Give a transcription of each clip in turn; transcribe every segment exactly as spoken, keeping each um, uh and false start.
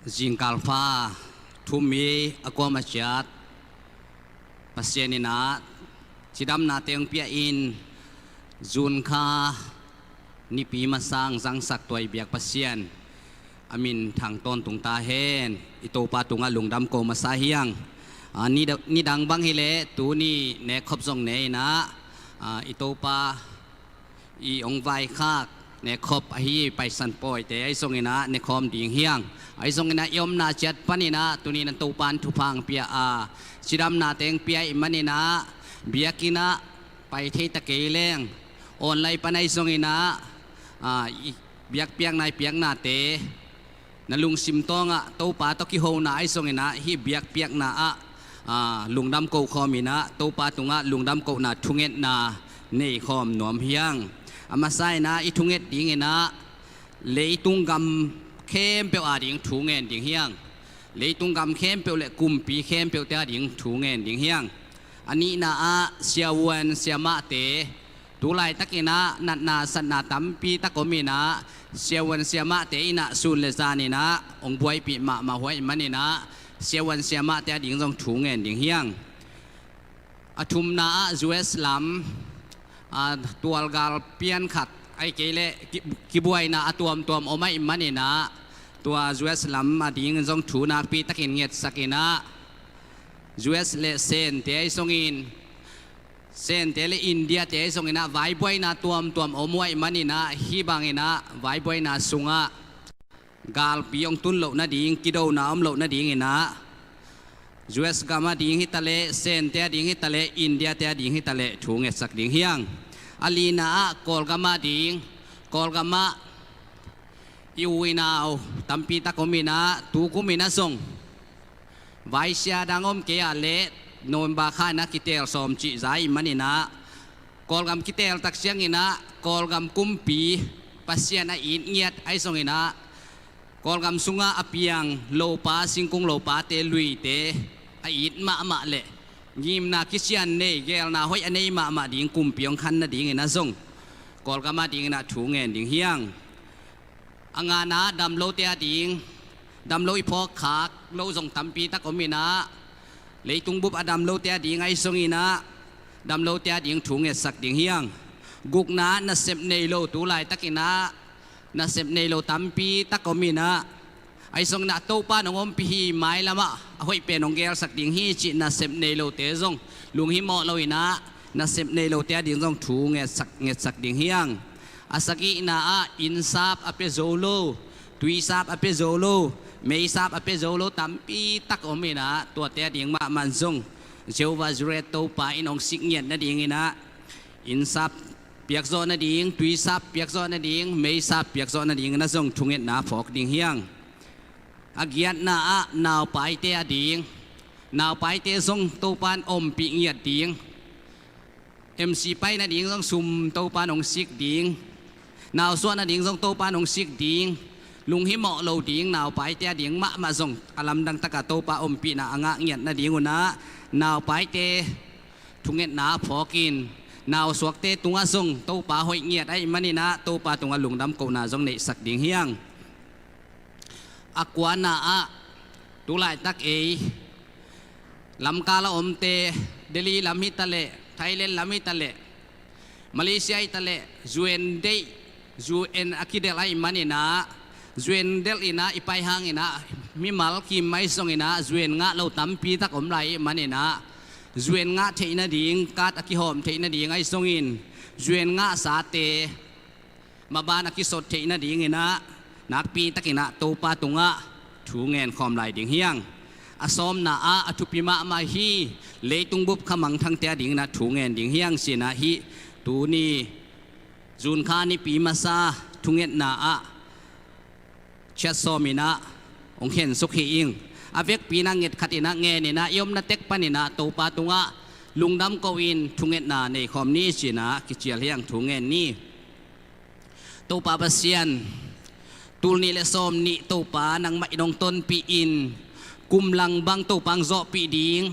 Zingkal pha thum i a kuam a ciat Pasian in ah cidamna teng pia in, June kha nipi masang zangsak tuai biak Pasian a min thang tawntung ta hen. I Topa tungah lungdam ko masa hiang. A, nida-, nidang bang hileh tuni nekkhop zong ne in ah, a, i Topa i ong vaikhak nekkhop ahi Paisan pawite ahi zongin ah nekhawm ding hiang. Ahi zongin ah i omna ciat panin ah tuni in ah Topa in thupha ong pia a, cidamna teng pia i manin ah biakinn ah pai thei ta kei leng online pan ahi zongin ah, a, i biakpiakna i piaknate na lungsim tawngah Topa tawh kihona ahi zongin ah hih biakpiakna ah, a, lungdam ko khawm in ah Topa tungah lungdam kohna thungetna nei khawm nuam hiang. A masa in ah i thunget dingin ah leitung gam khempeuh a ding thu ngen ding hiang. Leitung gam khempeuh le kumpi khempeuhte a ding thu ngen ding hiang. A nihna ah siavuan siamahte, tu laitakin ah natna satna tampi tak om in ah siavuan siamahte in ah sun le zan in ah ong buaipih mahmah huai manin ah siavuan siamahte a ding zong thu ngen ding hiang. A thumna ah U S lam, a, tualgal pian khat ahi kei leh ki-, kibuaina a tuamtuam om ahi manin ah tua U S lam a ding zong thu nakpi takin ngetsak in ah U S le Sente ahi zongin Sente le Indiate ahi zongin ah vaibuaina tuamtuam om uh ahi manin ah hih bangin ah vaibuaina sungah galpi ong tun loh nading, kidona om loh nadingin ah U S gam a ding hi taleh, Sente a ding hi taleh, Indiate a ding hi taleh thu ngetsak ding hiang. A lina ah Kawlgam a ding, Kawlgam ah i u i nau tampi tak om in ah tu kum in ah zong vaisia dang om kei a leh November kha in ah kiteel sawm cih za ahi manin ah Kawlgam kiteel tak ciangin ah Kawlgam kumpi Pasian a it ngiat ahi zongin ah Kawlgam sungah a piang lopa, singkung lopate, luite a it mahmah le ngimna kician nei, geelna hoih a nei mahmah ding kumpi ong khan nadingin ah zong Kawlgam a dingin ah thu ngen ding hiang. A ngana damlote a ding, damlo i phawkkhak lo zong tampi tak om in ah leitung bup a damlote a ding ahi zongin ah damlote a ding thu ngetsak ding hiang. Gukna ah nasep nei lo tu laitakin ah nasep nei lo tampi tak om in ah ahi zongin ah Topa in ong ompih hi, mailam ah a hoih pen ong geelsak ding hi cih nasep nei lote zong lunghimawh lo in ah nasep nei lote a ding zong thu ngetsak, ngetsak ding hiang. A sagihna ah innsap a pia zo lo, tuisap a pia zo lo, meisap a pia zo lo tampi tak om in ah tuate a ding mahmah zong Jehovah Jireh Topa in ong sik ngiat nadingin ah innsap piakzawh nading, tuisap piakzawh nading, meisap piakzawh nadingin ah zong thungetna phawk ding hiang. A giatna ah naupaite a ding, naupaite zong Topa in ompih ngiat ding. M C pai nading zong sum Topa in ong sik ding. Nau suah nading zong Topa in ong sik ding. Lunghimawh lo ding naupaite a ding mahmah zong a lamdang taka Topa ompihna a ngah ngiat nadingun ah naupaite thungetna phawk in, nau suakte tungah zong Topa hoih ngiat ahi manin ah Topa tungah lungdam kohna zong neihsak ding hiang. A kuana ah tu laitak ei lamkal a omte, Delhi lam hi taleh, Thailand lam hi taleh, Malaysia hi taleh, U N deih, U N a kidelh ahi manin ah U N delh in ah i pai hangin ah mimal kim ahi zongin ah U N ngah lo tampi tak om lai ahi manin ah U N ngah theih nading, card a kihawm theih nading ahi zongin U N ngahsate maban a kisot theih nadingin ah nakpi takin ah Topa tungah thu ngen khawm lai ding hiang. A sawmna ah a thupi mahmah hi, leitung bup kha mangthangte a dingin ah thu ngen ding hiang ci-in ah hih tuni June kha nipi masa thungetna ah ciat sawm in ah ong khensuk hi ing. A vekpi in ah nget khat in ah ngen in ah i omna tek panin ah Topa tungah lungdam ko in thungetna nei khawm ni ci-in ah kicial hiang thu ngen ni. Topa Pasian, tul nih le sawm nih Topa nangmah in ong tonpih in, kum lang bang Topa ong zawhpih ding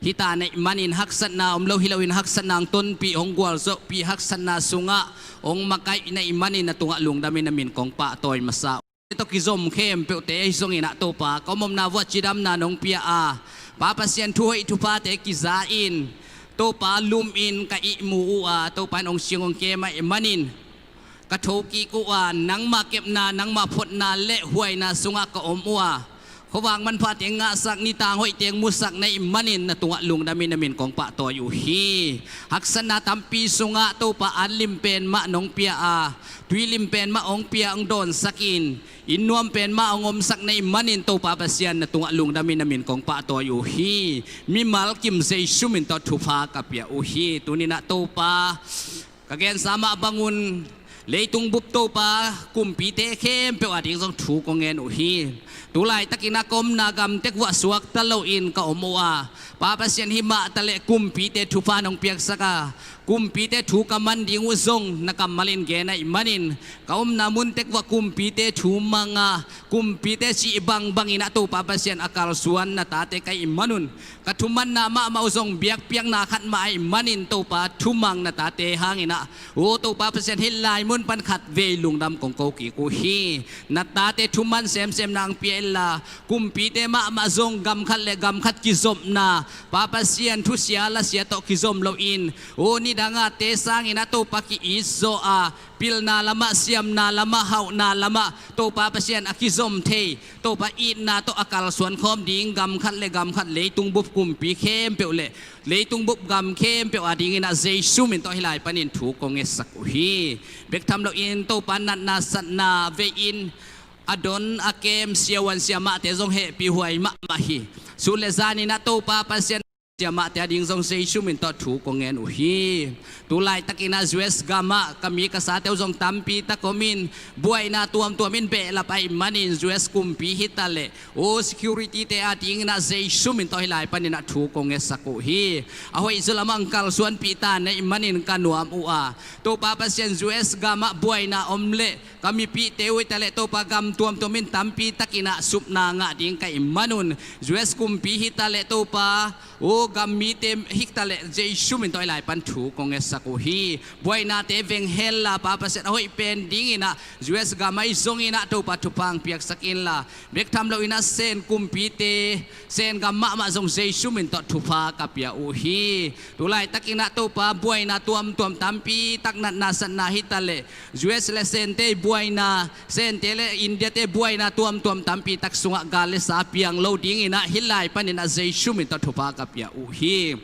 hi ta na hih manin haksatna om lo hi loin haksatna ong tonpih, ong gualzawhpih, haksatna sungah ong makaih na hih manin na tungah lungdam in na min kong pahtawi masa tawh kizom khempeuhte ahi zongin ah Topa, ka om omna vuah cidamna nong pia a, Pa Pasian thu hoih thuphate kiza in Topa lum in ka ihmu uh a, Topa in hong siang hong kem ahih manin ka thokik uh a, nangma kepna, nangma photna le huaina sungah ka om uh a, khuavak manphate ngahsak, nitang hoihte musak na hih manin na tungah lungdam in na min kong pahtawi uh hi. Haksatna tampi sungah Topa an lim pen mah nong pia a, tui lim pen mah hong pia, hong dawnsak in, inn nuam pen mah hong omsak na hih manin Topa Pasian na tungah lungdam in na min kong pahtawi uh hi. Mimal kim Jesu min tawh thupha ka pia uh hi. Tuni-in ah Topa, ka gensa mah bangun leitung bup Topa kumpite khempeuh ading zong thu kong ngen uh hi. Tu laitakin ah ka omna gam tek vuah suakta loin ka om uh a, Pa Pasian, hih mah taleh kumpite thupha nong piaksak a, kumpite thu ka man ding uh zong na kammal in gen ahih manin ka omna mun tek vuah kumpite thu mang a, kumpite cih bangbangin ah Topa Pasian a kalsuan na tate ka hih manun ka thumanna mahmah uh zong biakpiakna khat mah ahih manin Topa thumang na tate hangin ah, o Topa Pasian, hih lai mun pan khatvei lungdam kong ko kik uh hi. Na tate thuman semsem nang pia inla, kumpite mahmah zong gam khat le gam khat kizopna, Pa Pasian, thusia lasia tawh kizom loin, o nidang a te sangin ah Topa ki-it zaw a, pilna lamah, siamna lamah, hauhna lamah Topa Pasian a kizom thei, Topa itna tawh a kalsuan khawm ding gam khat le gam khat, leitung bup kumpi khempeuh le leitung bup gam khempeuh adingin ah Jesu min tawh hih lai panin thu kong ngetsak uh hi. Bek tham loin Topa natna satna vei-in a don a kem siavuan siamahte zong hehpihhuai mahmah hi. Sut le zanin ah Topa Pasian, siamahte ading zong Jesu min tawh thu kong ngen uh hi. Tu laitakin ah U S gamah ka mi ka sate uh zong tampi tak om in, buaina tuamtuam in behlap ahih manin U S kumpi hi taleh, o security-te adingin ah Jesu min tawh hih lai panin ah thu kong ngetsak uh hi. A hoih zaw lamah hong kalsuanpih ta na hih manin ka nuam uh a, Topa Pasian, U S gamah buaina om leh ka mipihte uh hi taleh Topa, gam tuamtuam in tampi takin ah supna ngah ding ka hih manun, U S kumpi hi taleh Topa, o gam mite hi taleh Jesu min tawh hih lai pan thu kong ngetsak uh hi. Buainate veng henla, Pa Pasian, a hoih pen dingin ah U S gam ahi zongin ah Topa thupha hong piaksak inla, bek tham loin ah Sen kumpite, Sen gam mahmah zong Jesu min tawh thupha ka pia uh hi. Tu laitakin ah Topa, buaina tuamtuam tampi tak, natna satna hi taleh, U S le Sente buaina, Sente le India-te buaina tuamtuam tampi tak sungah gal le sa piang lo dingin ah hih lai panin ah Jesu min tawh thupha ka pia uh hi.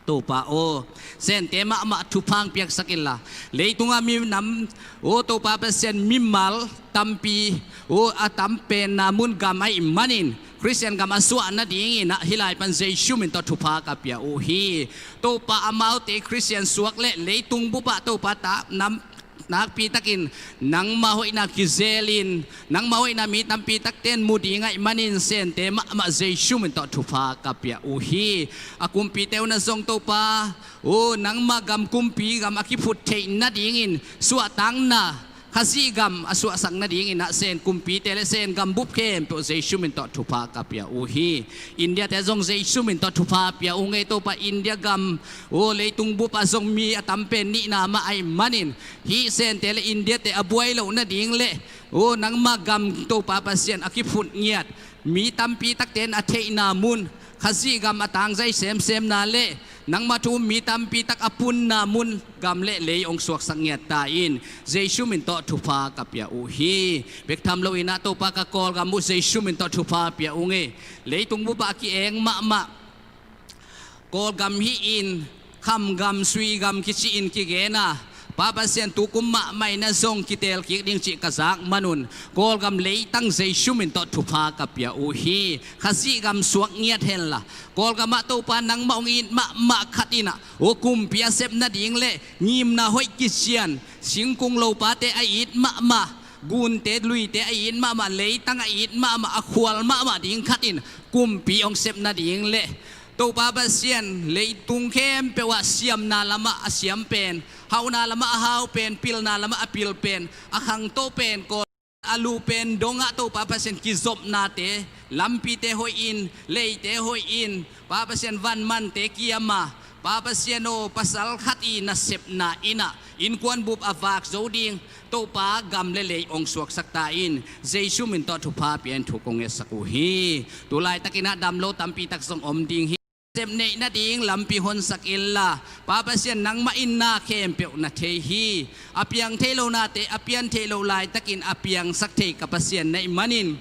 Topa aw, Sente mahmah thupha hong piaksak inla, leitungah minam, o Topa Pasian, mimal tampi, o a tam penna mun gam ahih manin Khristian gam a suah nadingin ah hih lai pan Jesu min tawh thupha ka pia uh hi. Topa, amaute Khristian suak leh leitung bupah Topa, ta nam nakpi takin nangma hoihna kizelin, nangma hoihna mi tampi takte in mu ding ahih manin Sente mahmah Jesu min tawh thupha ka pia uh hi. A kumpite uh na zong Topa, o nangma gam kumpi gam a kiphut theih nadingin suahtakna, Khazih gam a suahsak nadingin ah Sen kumpite le Sen gam bup khempeuh Jesu min tawh thupha ka pia uh hi. India-te zong Jesu min tawh thupha pia uh ngei, Topa. India gam, o leitung bupah zong mi a tam pen nihna mah ahih manin, hih Sente le India-te a buai loh nading le, o nangma gam Topa Pasian a kiphut ngiat, mi tampi takte in a theihna mun, Khazih gam a tangzai semsemna le nangma thu um mi tampi tak a punna mun, gam le lei hong suaksak ngiat ta in, Jesu min tawh thupha ka pia uh hi. Bek tham loin ah Topa, ka Kawlgam uh Jesu min tawh thupha pia uh ngei. Leitung bupah a ki-eng mahmah Kawlgam hi-in, khamgam, suigam kici-in kigen a, Pa Pasian, tukum mahmah in ah zong kitel kik ding cih ka zak manun, Kawlgam leitang Jesu min tawh thupha ka pia uh hi. Khazih gam suak ngiat henla, Kawlgamah Topa, nangmah hong it mahmah khat in ah, o kumpi a sep nading le ngimna hoih kician, singkung lopate a it mahmah, gunte luite a it mahmah, leitang a it mahmah, a khual mahmah ding khat in kumpi hong sep nading le, Topa Pasian, leitung khempeuh ah siamna lamah a siam pen, hauhna lamah a hau pen, pilna lamah a pil pen, a khangto pen, Kawl a lu pen dongah Topa Pasian, kizopnate, lampite hoih in, leite hoih in, Pa Pasian, vanmante kiam a, Pa Pasian aw, pasal khat i nasepna in ah innkuan bup a vak zo ding Topa gam le lei hong suaksak ta in. Jesu min tawh thupha pia in thu kong ngetsak uh hi. Tu laitakin ah dam lo tampi tak zong om ding hi. Nasep neih nading lampi honsak inla, Pa Pasian nangmah in na khempeuh na thei hi. A piang thei lo nate a pian thei lo laitakin a piangsak thei ka Pasian na hih manin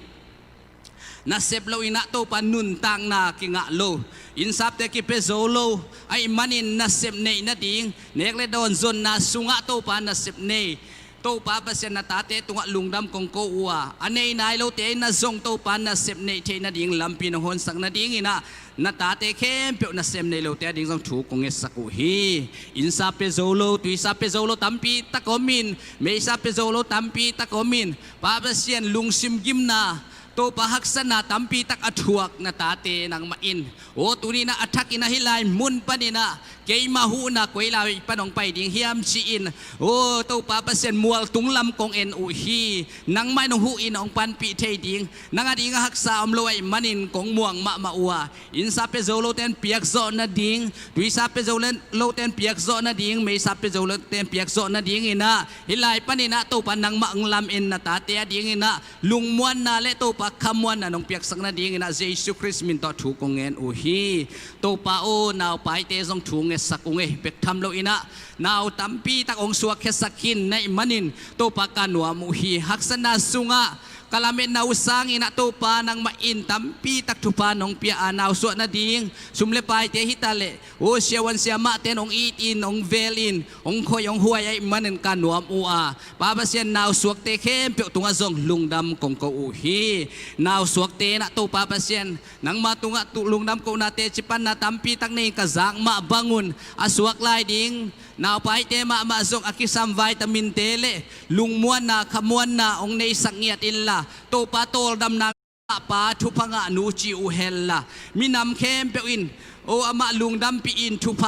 nasep lo in ah Topa nuntakna kingah lo, innsapte kipia zo lo ahih manin nasep neih nading, nek le dawn zonna sungah Topa nasep nei Topa Pasian na tate tungah lungdam kong ko uh a, a nei nai lote in ah zong Topa nasep neih theih nading lampi na honsak nadingin ah na tate khempeuh nasem nei lote ading zong thu kong ngetsak uh hi. Innsap pia zo lo, tuisap pia zo lo tampi tak om in, meisap pia zo lo tampi tak om in, Pa Pasian lungsim gimna, Topa haksatna tampi tak a thuak na tate nangmah in, aw, tuni in ah a thakin ah hih lai mun panin ah keima huhna koi lai pan hong pai ding hiam ci-in, aw, Topa Pasian mualtung lam kong en uh hi. Nangmah in hong huh in hong panpih thei ding, nang ading a haksa om lo ahih manin kong muang mahmah uh a, innsap pia zo lote in piakzawh nading, tuisap pia zo lote in piakzawh nading, meisap pia zo lote in piakzawh nadingin ah hih lai panin ah Topa nangmah hong lamen na tate adingin ah lungmuanna le Topa khamuanna nong piaksak nadingin ah Jesu Khrist min tawh thu kong ngen uh hi. Topa aw, naupaite zong thu ngetsak ung ei, bek tham lo in ah nau tampi tak hong suakkhiatsak khin na hih manin Topa ka nuam uh hi. Haksatna sungah ka lametna uh sangin ah Topa nangmah in tampi tak thupha nong pia a, nau suah nading sum le paite hi ta leh, aw, siavuan siamahte in hong it in, hong vel in, hong khoih hong huai ahih manin ka nuam uh a, Pa Pasian nau suakte khempeuh tungah zong lungdam kong ko uh hi. Nau suakte in ah Topa Pasian nangma tungah tu lungdam kohna teci panna tampi tak nei in ka zak mah bangun a suak lai ding naupaite mahmah zong a kisam vitaminte le lungmuanna khamuanna hong neisak ngiat inla, Topa tawldamna pa thupha ngah nu ci uh henla, minam khempeuh in, aw, amah lungdampih in thupha